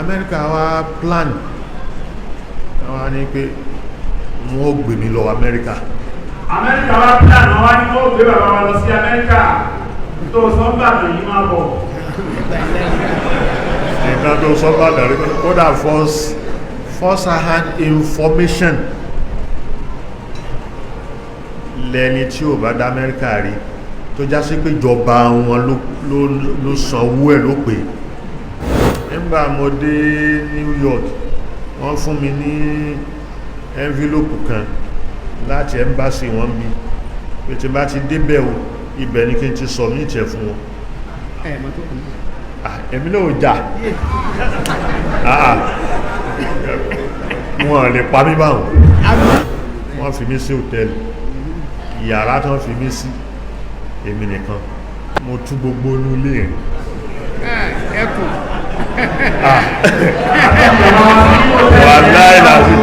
Amẹ́ríkà wá plan, wọ́n ní pé wọ́n ó gbé mi lọ Amẹ́ríkà. Amẹ́ríkà wá plan, wọ́n wá ní wọ́n gbé bàbá wa lọ sí Amẹ́ríkà tó sọ́gbàdàn yìí máa bọ̀. Nǹkan tó sọ́gbàdàn rí kódà first hand information lẹni tí ò bá dá Amẹ́ríkà rí, tó já sí pé ìjọba wọn ló sanwó ẹ̀ ló pè. Nígbà mo dé New York, wọ́n fún mi ní envelope kan láti embassy wọn bí pé tí bá ti débẹ̀ o, ibẹ̀ ni kí n ti submit ẹ̀ fún wọn. Èmi náà ò jà, wọ́n lè pa mí báwọn. Wọ́n fi mí sí hòtẹ́ẹ̀lì, yàrá tán fi mí sí èmi nìkan, mo tú gbogbo inú ilé yẹn. Wàláhì làzí,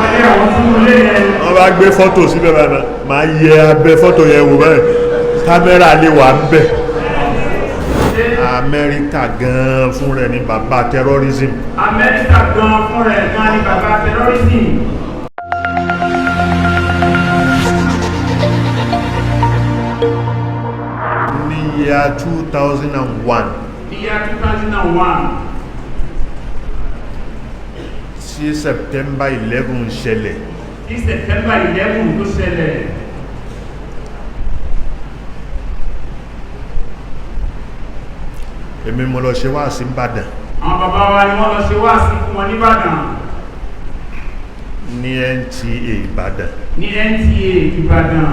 wọ́n bá gbé fọ́tò síbẹ̀ báyìí, máa yẹ abẹ́ fọ́tò yẹn wò báyìí, kámẹ́rà lè wà ń bẹ̀. Amẹ́ríkà gan fún rẹ̀ ní bàbá terrorism. Amẹ́ríkà gan fún rẹ̀ gan ní bàbá terrorism. Ní year 2001, Year 2001, tí September 11 ṣẹlẹ̀, tí September 11 tó ṣẹlẹ̀, èmi mo lọ ṣe wáàsí Ìbàdàn. Àwọn bàbá wa ni wọ́n lọ ṣe wáàsí fún wọn nìbàdàn. Ní NTA Ìbàdàn. Ní NTA Ìbàdàn.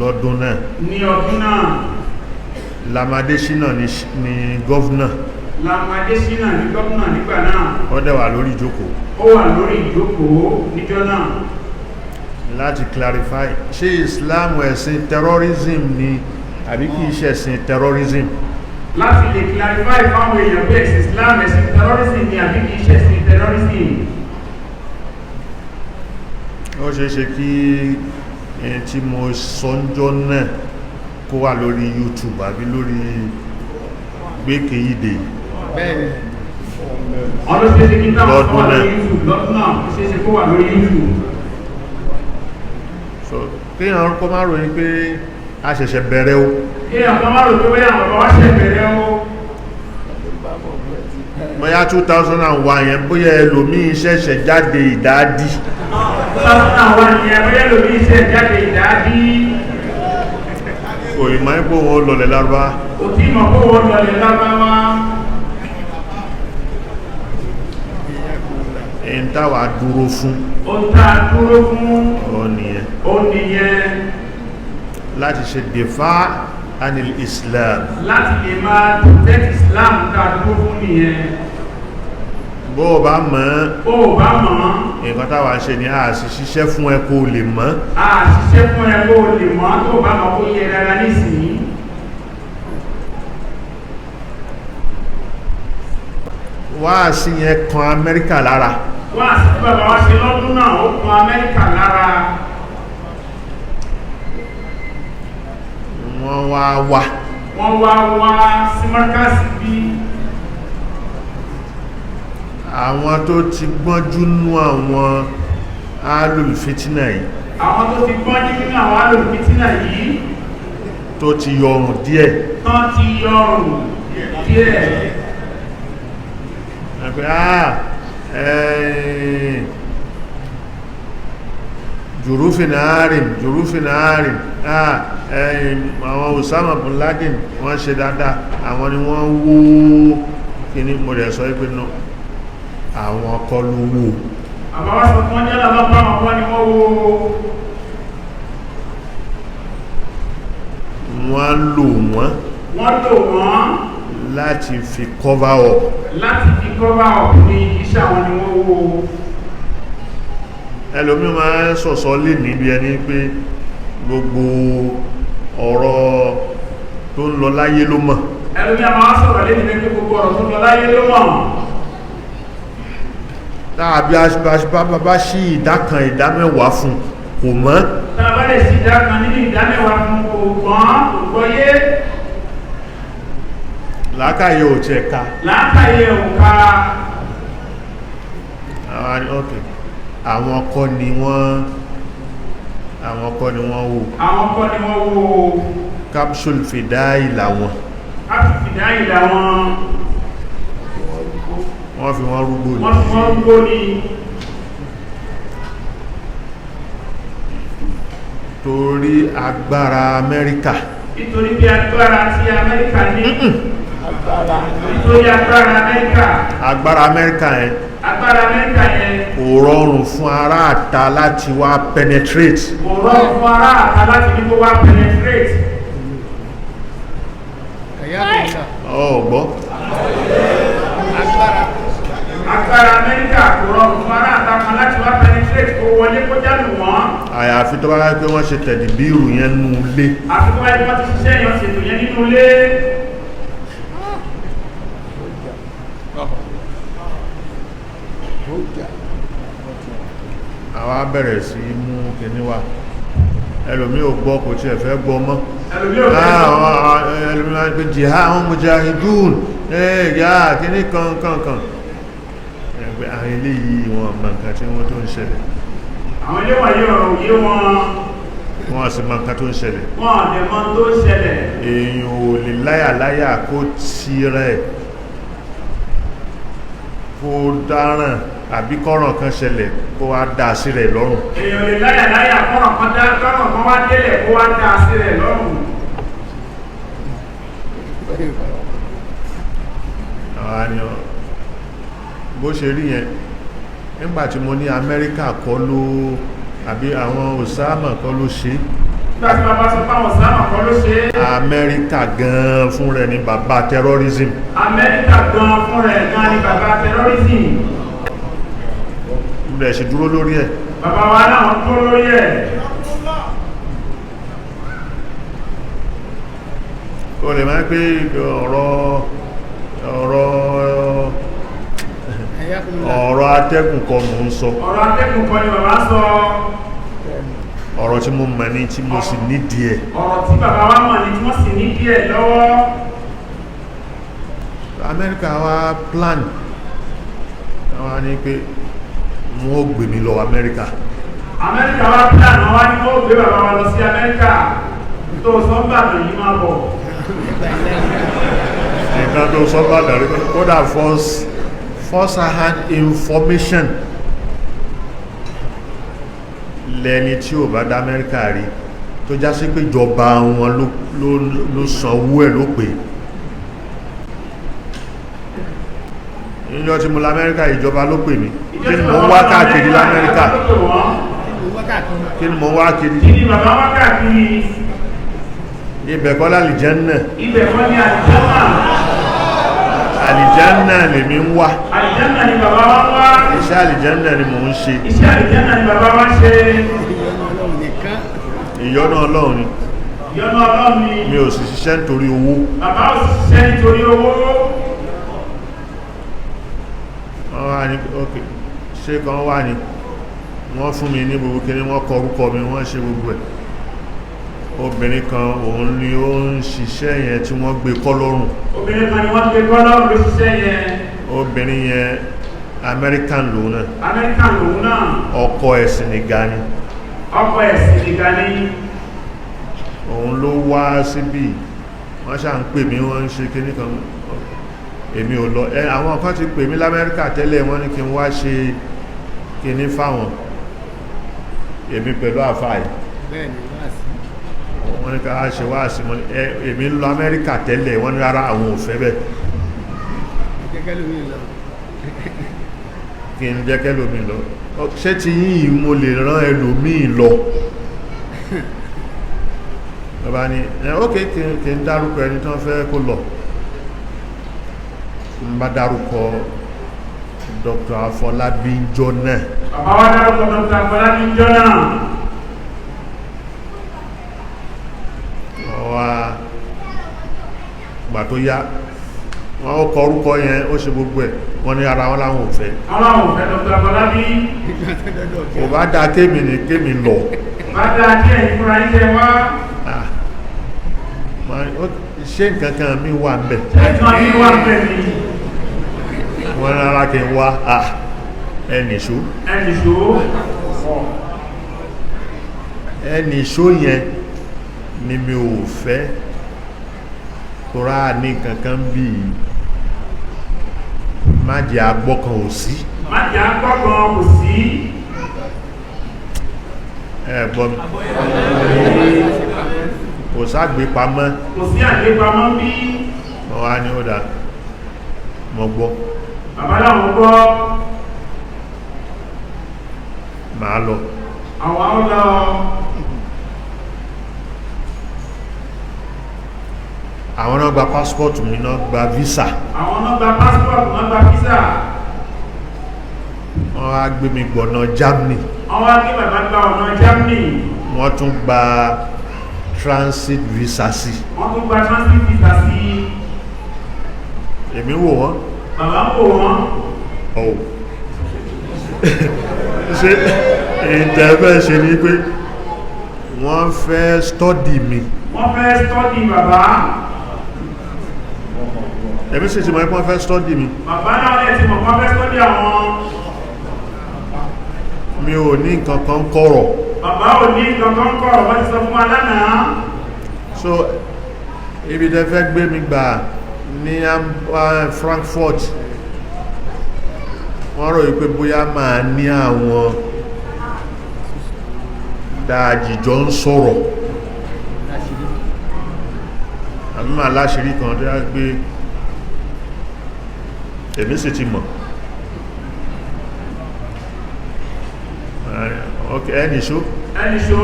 Lọ́dún náà. Ní ọdún náà. Lam Adésínà ní governor. Lam Adésínà ní gómìnà nígbà náà. Ó dẹ̀ wà lórí ìjókòó. Ó wà lórí ìjókòó níjọ́ náà. Láti clarify, ṣé Islam ẹ̀sìn terrorism ni àbí kìí ṣe ẹ̀sìn terrorism? Láti lè clarify fáwọn èèyàn pé ẹ̀sìn Islam ẹ̀sìn terrorism ni àbí kìí ṣe ẹ̀sìn terrorism. Ó ṣeé ṣe kí ẹni tí mo sọ́njọ́ náà kó wà lórí YouTube àbí lórí gbékèyídè. Wọ́n ló ṣeé ṣe kí táwọn Lọ́dún wà lórí náà. YouTube lọ́dún náà, ó ṣeé ṣe kó wà lórí YouTube. So kéèyàn kó má ròyìn pé a ṣẹ̀ṣẹ̀ bẹ̀rẹ̀ o. Kéèyàn kan má rò pé bóyá àwọn bàbá wa ṣẹ̀ bẹ̀rẹ̀ o. Bóyá 2001 yẹn, bóyá ẹlòmíì ṣẹ̀ṣẹ̀ jáde ìdádí. 2001 yẹn, bóyá ẹlòmíì ṣẹ̀ jáde ìdádí. Òyìnbó ipò wọn lọlẹ̀ lárúbá. Kò tí mọ̀ kó wọ́n lọlẹ̀ lárúbáwá. Ẹni táwa dúró fún, Ó tá a dúró fún, ọ nìyẹn, ó nìyẹn, láti ṣe dìfá anil Islam. Láti lè máa protect Islam tá a dúró fún nìyẹn. Bó o bá mọ̀, Ó ò bá mọ̀, nǹkan táwa ń ṣe ni a sì ṣiṣẹ́ fún ẹ kó o lè mọ̀. A ṣiṣẹ́ fún ẹ kó o lè mọ̀. Tó o bá mọ̀, kó yẹ dáadáa nísìnyí. Wáàsí yẹn kan Amẹ́ríkà lára. Wá sí tí bàbá wa ṣe lọ́dún náà, ó kan Amẹ́ríkà lára. Wọ́n wá wá. Wọ́n wá wá sí mọ́kásí bí. Àwọn tó ti gbọ́njú nú àwọn alùfitínà yìí, Àwọn tó ti gbọ́njú nínú àwọn alòfitínà yìí, tó ti yọrùn díẹ̀, tán ti yọrùn díẹ̀, àpẹ ẹ̀yìn jùrúfìnàárìn jùrúfìnàárìn, ẹ̀yìn àwọn Osama bin Laden wọ́n ṣe dáadáa, àwọn ni wọ́n wó kíní. Mo rẹ̀ sọ pé no, àwọn kọ́ ló wó. Àbáwá sọ fún ọjọ́ lọ́pàá àwọn kọ́ ni wọ́n wo. Wọ́n lò wọ́n Wọ́n lò wọ́n láti fi cover up. Láti fi cover up ní iṣẹ́ àwọn ni wọ́n wo. Ẹlòmí máa ń sọ̀sọ́ lè níbi ẹni pé gbogbo ọ̀rọ̀ tó ń lọ láyé ló mọ̀. Ẹlòmí a máa sọ̀rọ̀ lé nílé pé gbogbo ọ̀rọ̀ tó lọ láyé ló mọ̀. Tàbí bá sí ìdá kan ìdá mẹ́wàá fún, kò mọ̀. Tá a bá lè sí ìdá kan nínú ìdá mẹ́wàá fún, kò gbọ́n, kò gbọ́yé. Làákàyè ò tiẹ̀ ka. Làákàyè ò ká. Àwọn kọ́ ni wọ́n, àwọn kọ́ ni wọ́n wò. Àwọn kọ́ ni wọ́n wò. Capsule fìdáì làwọn. Capsule fìdáì làwọn. Wọ́n fi wọ́n rúgbó ni. Wọ́n fi wọ́n rúgbó ni. Torí agbára Amẹ́ríkà. Nítorí bí agbára tí Amẹ́ríkà ní. Nítorí agbára Amẹ́ríkà. Agbára Amẹ́ríkà yẹn. Agbára Amẹ́ríkà yẹn. Kò rọrùn fún ará àta láti wá penetrate. Kò rọrùn fún ará àta láti ní kó wá penetrate. Ọ̀gbọ́. Agbára Amẹ́ríkà kò rọrùn fún ará àta kan láti wá penetrate, kó wọlé kó jálù wọ́n. Àyàfi tó bá wáyé pé wọ́n ṣe tẹ̀dì bírù yẹn nú ilé. Àfi tó wáyé wọ́n ti ṣiṣẹ́ yẹn, ṣètò yẹn nínú ilé. Àwa bẹ̀rẹ̀ sí mú kíní wá. Ẹlòmí ò gbọ́, kò tiẹ̀ fẹ́ gbọ́ mọ́. Ẹlòmí ò fẹ́ gbọ́. Ẹlòmí máa ń pè jihad, àwọn mujahidun, ẹ̀yà kíní kan kan kan. Ẹgbẹ́ àwọn eléyìí wọn mọ nǹkan tí wọ́n tó ń ṣẹlẹ̀. Àwọn ilé wọ̀nyí ọ̀rọ̀ òye wọn. Wọ́n sì mọ nǹkan tó ń ṣẹlẹ̀. Wọ́n lè mọ tó ń ṣẹlẹ̀. Èèyàn ò lè láyàláyà kó tirẹ̀ kó dáràn àbí kọ́ràn kan ṣẹlẹ̀ kó wá dá sí rẹ̀ lọ́rùn. Èèyàn lè láyàláyà kọ́ràn kan dá, kọ́ràn kan wá délẹ̀ kó wá dá sí rẹ̀ lọ́rùn. Àwọn àníyàn bó ṣe rí yẹn, nígbàtí mo ní Amẹ́ríkà kọ́ ló, àbí àwọn Osama kọ́ ló ṣe. Nígbàtí bàbá sọ pé àwọn Osama kọ́ ló ṣe. Amẹ́ríkà gan fún rẹ̀ ní bàbá terrorism. Amẹ́ríkà gan fún rẹ̀ gan ní bàbá terrorism. Rẹ̀ ṣe dúró lórí ẹ̀. Bàbá wa náà dúró lórí ẹ̀. O lè máa pé ọ̀rọ̀ ọ̀rọ̀ ọ̀rọ̀ atẹ́gùn kọ́ mò ń sọ. Ọ̀rọ̀ atẹ́gùn kọ́ ni bàbá sọ. Ọ̀rọ̀ tí mo mọ̀ ní tí mo sì nídìí ẹ̀. Ọ̀rọ̀ tí bàbá wa mọ̀ ní tí wọ́n sì nídìí ẹ̀ lọ́wọ́. Amẹ́ríkà wá plan, wọ́n ní pé wọ́n ó gbé mi lọ Amẹ́ríkà. Amẹ́ríkà wá plan, wọ́n wá ní wọ́n ó gbé bàbá wa lọ sí Amẹ́ríkà. Tó sọ́mbàdàn yìí máa bọ̀. Nǹkan tó sọ́mbàdàn rí kódà first hand information lẹni tí ò bá dá Amẹ́ríkà rí, tó já sí pé ìjọba wọn ló sanwó ẹ̀ ló pè. Níjọ́ tí mo lọ Amẹ́ríkà, ìjọba ló pè mí. Kí ni mo ń wá káàkiri l'Amẹ́ríkà? Kí ni mo ń wá kiri? Kí ni bàbá wá káàkiri? Ibẹ̀ kọ́ l'Àlìjánà. Ibẹ̀ kọ́ ní Àlìjánà. Àlìjánà lèmi ń wá. Àlìjánà ni bàbá wa ń wá. Iṣẹ́ àlìjánà ni mò ń ṣe. Iṣẹ́ àlìjánà ni bàbá wa ń ṣe. Ìyọ́nú Ọlọ́run ni. Ìyọ́nú Ọlọ́run ni. Mi ò sì ṣiṣẹ́ nítorí owó. Bàbá ò sì ṣiṣẹ́ nítorí owó. Wọ́n wá ní ok, ṣé kan wà ní wọ́n fún mi ní gbogbo kíní, wọ́n kọ orúkọ mi, wọ́n ṣe gbogbo ẹ̀. Obìnrin kan òun ni ó ń ṣiṣẹ́ yẹn tí wọ́n gbé kọ́ lọ́rùn. Obìnrin kan ni wọ́n gbé kọ́ lọ́rùn ló ṣiṣẹ́ yẹn. Obìnrin yẹn American lòun náà. American lòun náà. Ọkọ ẹ̀ Senegal ni. Ọkọ ẹ̀ Senegal ni. Òun ló wá síbí, wọ́n ṣà ń pè mí, wọ́n ń ṣe kíní kan, èmi ò lọ. Ẹ àwọn kan ti pè mí l'Amẹ́ríkà tẹ́lẹ̀, wọ́n ní kí n wá ṣe kíní fáwọn, èmi pẹ̀lú àfáà yìí. Wọ́n ní ká ṣe wá sí mọ́, èmi ń lọ Amẹ́ríkà tẹ́lẹ̀, wọ́n ní rárá àwọn ò fẹ́ bẹ́ẹ̀, kí n jẹ́ kẹ́lòmí lọ. Ṣé ti yìí mo lè rán ẹlòmíì lọ? Bàbá ní ok, kí n dárúkọ ẹni tán fẹ́ kó lọ. N bá dárúkọ Dr. Afọlábí jọ náà. Bàbá wa dárúkọ Dr. Afọlábí jọ náà. Wá gbà tó yá, wọ́n ó kọ orúkọ yẹn, ó ṣe gbogbo ẹ̀, wọ́n ní ara wọn láwọn ò fẹ́. Àwọn ò fẹ́ Dr. Afọlábí. Kò bá dá kémi ní kémi lọ. Bá dá kí ẹ̀yin fúnra yín jẹ wá. Ṣé nǹkan kan mi wà ń bẹ̀? Ṣé nǹkan mi wà ń bẹ̀ ni? Wọ́n rárá kí n wá. Ẹnìṣó. Ẹnìṣó. Ẹnìṣó yẹn ni mi ò fẹ́, torá ní kankan bí má jẹ́ agbọ́kan ò sí. Má jẹ́ agbọ́kan kò sí. Ẹ gbọ́ mi, kò ságbé pamọ́. Kò sí àgbépamọ́ bí. Wọ́n wá ní ó dá, mọ́ gbọ́. Bàbá láwọn gbọ́. Màá lọ. Àwọn ó lọ. Àwọn náà gba passport mi, náà gba visa. Àwọn náà gba passport, náà gba visa. Wọ́n wá gbé mi gbọ̀nà Germany. Wọ́n wá gbé bàbá gba ọ̀nà Germany. Wọ́n tún gba transit visa sí. Wọ́n tún gba transit visa sí. Èmi wò wọ́n. Bàbá ń wò wọ́n. Ọ̀ ṣe ìtẹ̀fẹ́ ṣe ní pé wọ́n fẹ́ study mi. Wọ́n fẹ́ study bàbá. Èmi sì ti mọ̀ pé wọ́n fẹ́ study mi. Bàbá náà lè ti mọ̀ pé wọ́n fẹ́ study àwọn. Mi ò ní nǹkan kan kọ̀rọ̀. Bàbá ò ní nǹkan kan kọ̀rọ̀, wọ́n ti sọ fún wa lánàá. So ibi tẹ́ fẹ́ gbé mi gbà ní Frankfurt, wọ́n rò wípé bóyá máa ní àwọn dáàjìjọ ń sọ̀rọ̀ àbí máa láṣìírí kan tó yá pé èmi sì ti mọ̀. Ok, ẹnìṣó. Ẹnìṣó.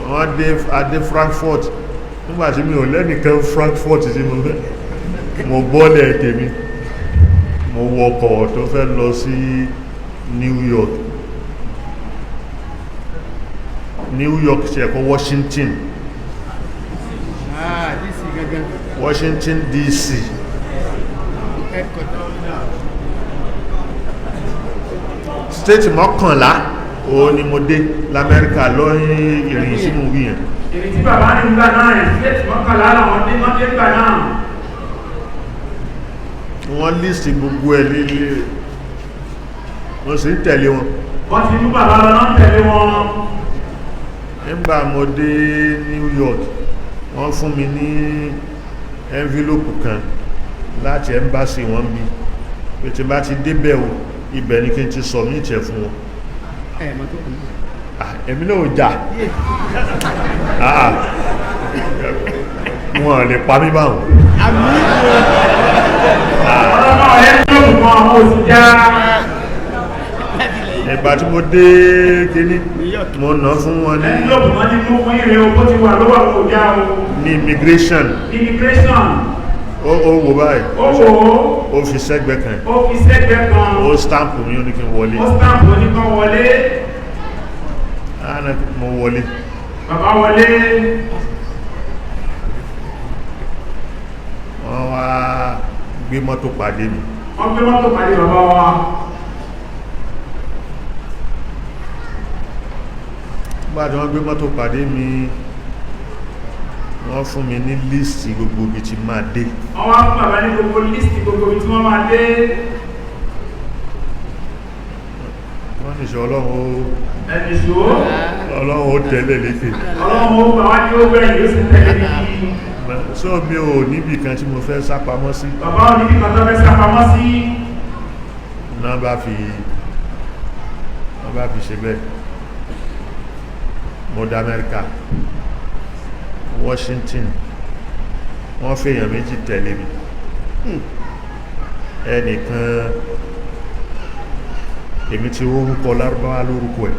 Wọ́n dé adé Frankfurt. Nígbàtí mi ò lẹ́nìkan Frankfurt tí mo fẹ́, mo bọ́lẹ̀ tèmi, mo wọkọ̀ tó fẹ́ lọ sí New York. New York ṣe ẹ̀kọ́ Washington. Ah, DC gangan. Washington DC. Headquarter. State mọ́kànlá òun ni mo dé l'Amẹ́ríkà lọ́yìn ìrìn sínú wí yẹn. Ìrìn tí bàbá ní gbà náà, state mọ́kànlá làwọn dé wọ́n dé gbà náà. Wọ́n list gbogbo ẹ̀ lílé, wọ́n sì ń tẹ̀lé wọn. Wọ́n ti mú bàbá lọ náà tẹ̀lé wọn. Nígbà mo dé New York, wọ́n fún mi ní envelope kan láti embassy wọn bí pé tí bá ti débẹ̀ o, ibẹ̀ ni kí n ti submit ẹ̀ fún wọn. Ẹ mọ̀ tó kù. Ah, èmi náà ò jà. Ah, wọn lè pa mí báwọn. Ọlọ́mọ envelope kan àwọn òsì já. Ìgbà tí mo dé kíní, mo nà fún wọn ní Envelope kan ti mú fún ìrìn o, bó ti wà lówà kò já o. ní immigration. Immigration. Ó wò báyìí. Ó wò ó. Ó fi sẹ́gbẹ́ kan. Ó fi sẹ́gbẹ́ kan. Ó stamp mi, ó ní kí n wọlé. Ó stamp ó ní kán wọlé. Ana mo wọlé. Bàbá wọlé. Wọ́n wá gbé mọ́tò pàdé mi. Wọ́n gbé mọ́tò pàdé bàbá wa. Nígbà tí wọ́n gbé mọ́tò pàdé mi, wọ́n fún mi ní líìsì gbogbo ibi tí máa dé. Wọ́n wá fún bàbá ní gbogbo líìsì gbogbo ibi tí wọ́n máa dé. Wọ́n ní sọ Ọlọ́run ó Ẹnìṣó. Ọlọ́run ó tẹ̀lé lékè. Ọlọ́run ó gbà wá ní ó gbẹ̀yìn ó sì tẹ̀lé ní. So mi ò níbì kan tí mo fẹ́ sápamọ́ sí. Bàbá ò níbi kan tó fẹ́ sápamọ́ sí. Náà bá fi wọ́n bá fi ṣe bẹ́ẹ̀. Mo dé Amẹ́ríkà, Washington, wọ́n fèèyàn méjì tẹ̀lé mi. Ẹnìkan èmi ti rórúkọ lárúbáwá lórúkọ ẹ̀.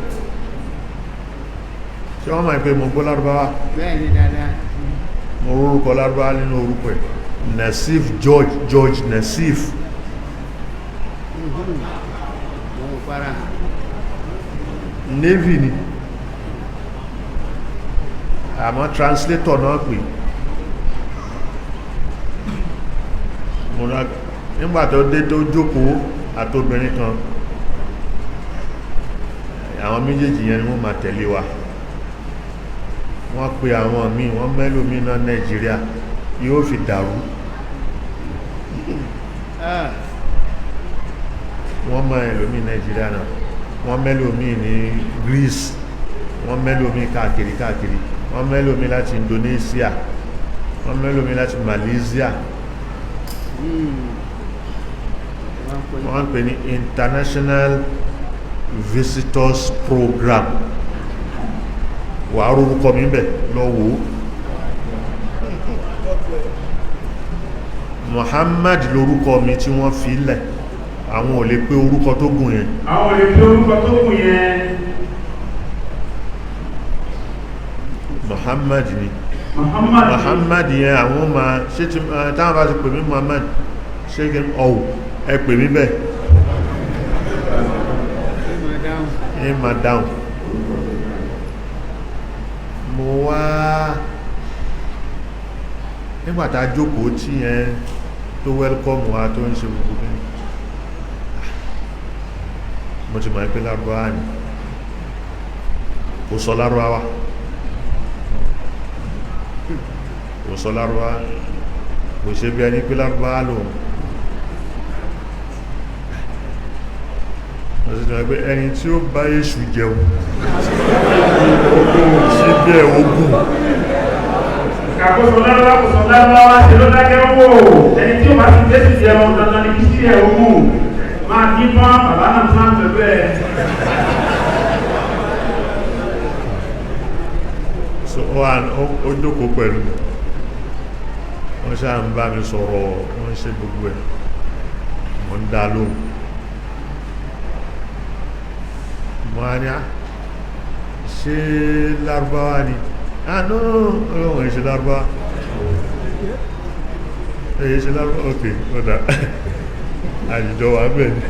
Ṣé wọ́n máa ń pè mo gbọ́ lárúbáwá? Bẹ́ẹ̀ ni dáadáa. Mo rórúkọ lárúbáwá nínú orúkọ ẹ̀. Nasif George, George Nasif. Mo ò para. Navy ni. Àmọ́ translator náà pè. Mo rà nígbà tó dé tó jókòó àtobìnrin kan. Àwọn méjèèjì yẹn ni wọ́n máa tẹ̀lé wa. Wọ́n pe àwọn míì, wọ́n mẹ́lò míì náà Nàìjíríà yóò fi dàrú. Ah. Wọ́n mọ ẹlòmíì Nàìjíríà náà, wọ́n mẹ́lòmíì ní Greece, wọ́n mẹ́lòmíì káàkiri káàkiri, wọ́n mẹ́lòmíì láti Indonesia, wọ́n mẹ́lòmíì láti Malaysia. Wọ́n pè ní International Visitors Program. Wà á rúrúkọ mi bẹ̀ lọ wò ó. Muhammad lórúkọ mi tí wọ́n fi lẹ̀, àwọn ò lè pé orúkọ tó gùn yẹn. Àwọn olè pé orúkọ tó kù yẹn. Muhammad ni. Muhammad. Muhammad yẹn, àwọn ma ṣe tí táwọn bá ti pè mí Muhammad, ṣe kí ọ̀wọ̀ ẹ pè mí bẹ́ẹ̀, ẹ máa dáhùn. Mo wá nígbàtà jókòó tí yẹn tó welcome wa tó ń ṣe gbogbo bẹ́ẹ̀, mo ti mọ̀ pé Lárúbáwá ni, kò sọ Lárúbáwá, kò sọ Lárúbáwá, kò ṣe bí ẹni pé Lárúbáwá lòun. Mo sì mọ̀ pé ẹni tí ó bá Èṣù jẹun sí bí ẹ̀ ogun. Kàkóso lárúbáwá, kò sọ lárúbáwá, ṣe ló dákẹ́ wò. Ẹni tí ó bá ti jésù jẹun, dandan ní kí sí ẹ̀ ogun máa dín mọ́ bàbá náà tún á pẹ̀lú ẹ̀. So ó jókòó pẹ̀lú, wọ́n ṣáà ń bá mi sọ̀rọ̀, wọ́n ṣe gbogbo ẹ̀, mo ń dá lóhùn. Mo á ní, ṣé Lárúbáwá ni? Ah, no, ọlọ́wọ̀n ìṣe Lárúbáwá, èyí ṣe Lárúbáwá. Ok, ó dá àjìjọ wà bẹ́ẹ̀ ni,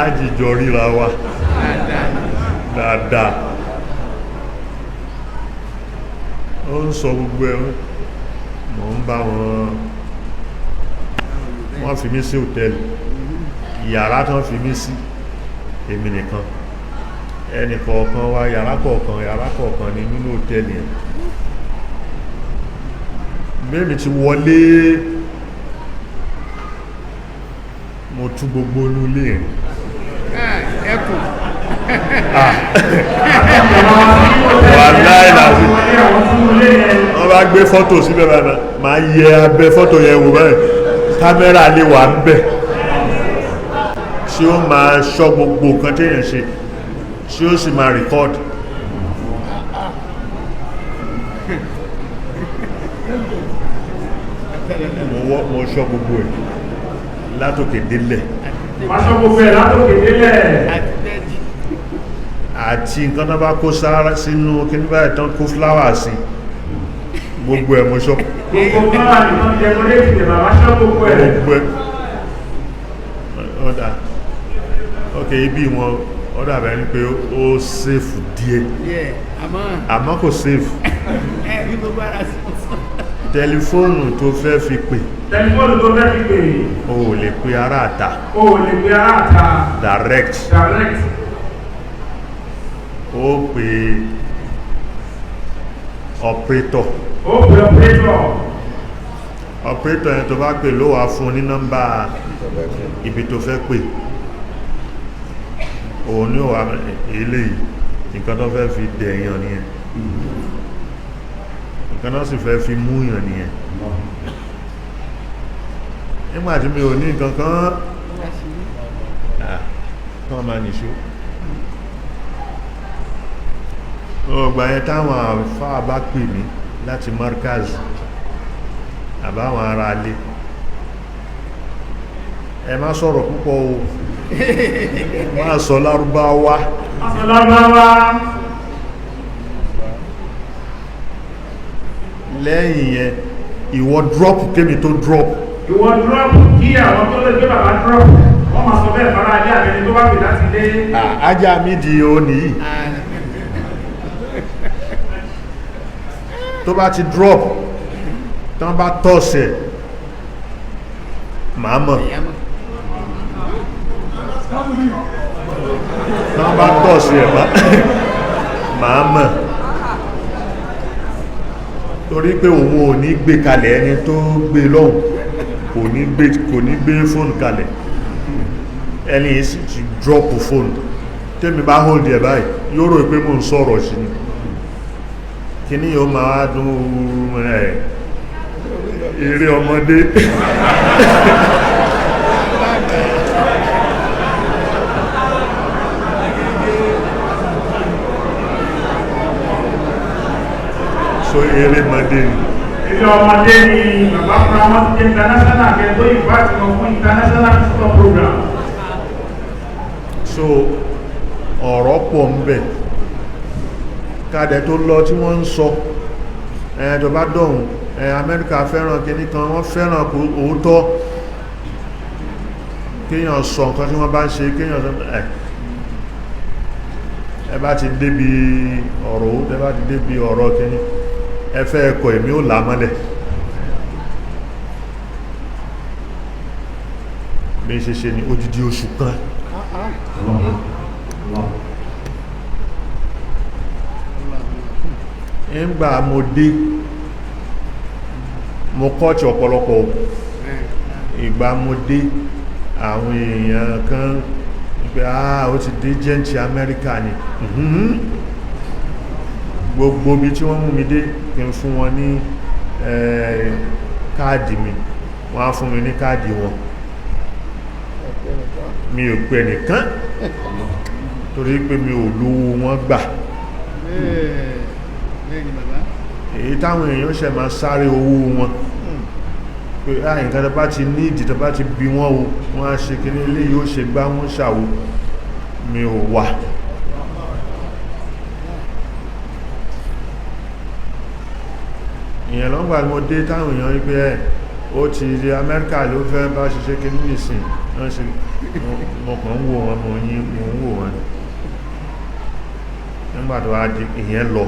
àjìjọ ríra wa dáadáa. Ó ń sọ gbogbo ẹ̀, mọ̀ ń bá wọn. Wọ́n fi mí sí hòtẹ́ẹ̀lì, yàrá tán fi mí sí, èmi nìkan, ẹnì kọ̀ọ̀kan wa yàrá kọ̀ọ̀kan, yàrá kọ̀ọ̀kan ní nínú hòtẹ́ẹ̀lì yẹn. Bẹ́ẹ̀mi ti wọlé, mo tú gbogbo inú ilé yẹn. Ẹkùn. Wàláhì làzí. Wọ́n bá gbé fọ́tò síbẹ̀ báyìí, máa yẹ abẹ́ fọ́tò yẹn wò báyìí, kámẹ́rà lè wà ń bẹ̀ tí ó máa ṣọ́ gbogbo nǹkan tí èèyàn ṣe, tí ó sì máa record. Mo ṣọ́ gbogbo ẹ̀ látòkè délẹ̀. Wọ́n ṣọ́ gbogbo ẹ̀ látòkè délẹ̀. Àti tẹ́jì. Àti nǹkan tó bá kó sára sínú kíní báyìí tán, kó fúláwà sí, gbogbo ẹ̀ mo ṣọ́. Gbogbo fúláwà nìkan jẹ́ kọ́lẹ́tì rẹ̀, bàbá ṣọ́ gbogbo ẹ̀. Gbogbo ẹ̀. Ọ̀dà, ok, ibi wọn ọ̀dà bẹ̀rẹ̀ ni pé ó sèfù díẹ̀. Díẹ̀, àmọ́ Àmọ́ kò sèfù. Ẹ ní gbogbo ara sí. Tẹlifóònù tó fẹ́ fi pè, Tẹlifóònù tó fẹ́ fi pè, o ò lè pe ará àta. O ò lè pe ará àta. Direct. Direct. Ó pe operator. Ó pe operator. Operator yẹn tó bá pè ló wà fún ní nọ́mbà ibi tó fẹ́ pè. Òun ní wà eléyìí, nǹkan tó fẹ́ fi dẹ̀yàn nìyẹn, nǹkan náà sì fẹ́ fi múyàn nìyẹn. Nígbàtí mi ò ní nǹkan kan kán máa nìṣó. Ọgbà yẹn, táwọn àfáà bá pè mí láti markaz àbáwọn ará alé, ẹ má sọ̀rọ̀ púpọ̀ o, má sọ Lárúbáwá. Sọ lárúbáwá. Lẹ́yìn yẹn, ìwọ drop kémi tó drop. Ìwọ drop kí àwọn tó lè gbé bàbá drop, wọ́n máa sọ bẹ́ẹ̀ fara ayé àbẹni tó bá pè láti dé. Ajá mi di òní yìí tó bá ti drop tán, bá tọ̀sẹ̀, màá mọ̀. Tán bá tọ̀sẹ̀, màá mọ̀, torí pé òun ò ní gbé kalẹ̀, ẹni tó gbé lọ́hùn kò ní gbé, kò ní gbé fóònù kalẹ̀. Ẹni yìí sì ti drop phone. Tẹ́mi bá hold ẹ̀ báyìí, yóò rò pé mò ń sọ̀rọ̀ sí ni. Kíní yóò máa dún ẹ̀, eré ọmọdé. So eré ọmọdé ni. Eré ọmọdé ni. Bàbá fúnra wọn ti jẹ́ international kẹ́ tó invite wọn fún international visitor program. So ọ̀rọ̀ pọ̀ ń bẹ̀ kádẹ tó lọ tí wọ́n ń sọ ẹ̀ tó bá dọ̀hùn ẹ̀, Amẹ́ríkà fẹ́ràn kìíní kan, wọ́n fẹ́ràn kó òótọ́, kéèyàn sọ nǹkan tí wọ́n bá ń ṣe, kéèyàn sọ ẹ̀, ẹ bá ti débi ọ̀rọ̀, ẹ bá ti débi ọ̀rọ̀ kìíní, ẹ fẹ́ ẹkọ̀, èmi ò là á mọ́lẹ̀. Bí ṣe ṣe ni odidi oṣù kan. Ńgbà mo dé, mo kọ́ọ̀tì ọ̀pọ̀lọpọ̀. Ìgbà mo dé, àwọn èèyàn kan pé, "Ah, ó ti dé jẹ́ǹtì Amẹ́ríkà ni." Gbogbo bí tí wọ́n mú mi dé, kí n fún wọn ní káàdì mi, wọ́n á fún mi ní káàdì wọn. Mi ò pè nìkan torí pé mi ò lówó wọn gbà. Bẹ́ẹ̀ ni bàbá. Èyí táwọn èèyàn ṣe máa sáré owó wọn pé á, nǹkan tó bá ti ní ìdí, tó bá ti bí wọ́n o, wọ́n á ṣe kíní ilé, yóò ṣe gbá, wọ́n ṣàwó. Mi ò wà. Ìyẹn lọ́gbà mo dé, táwọn èèyàn wípé ẹ̀, ó ti di Amẹ́ríkà ló fẹ́ bá ṣiṣẹ́ kíní nìsín, wọ́n ṣe. Mo kàn ń wò wọn, mo yín, mo ń wò wọn. Nígbà tó wá di ìyẹn lọ,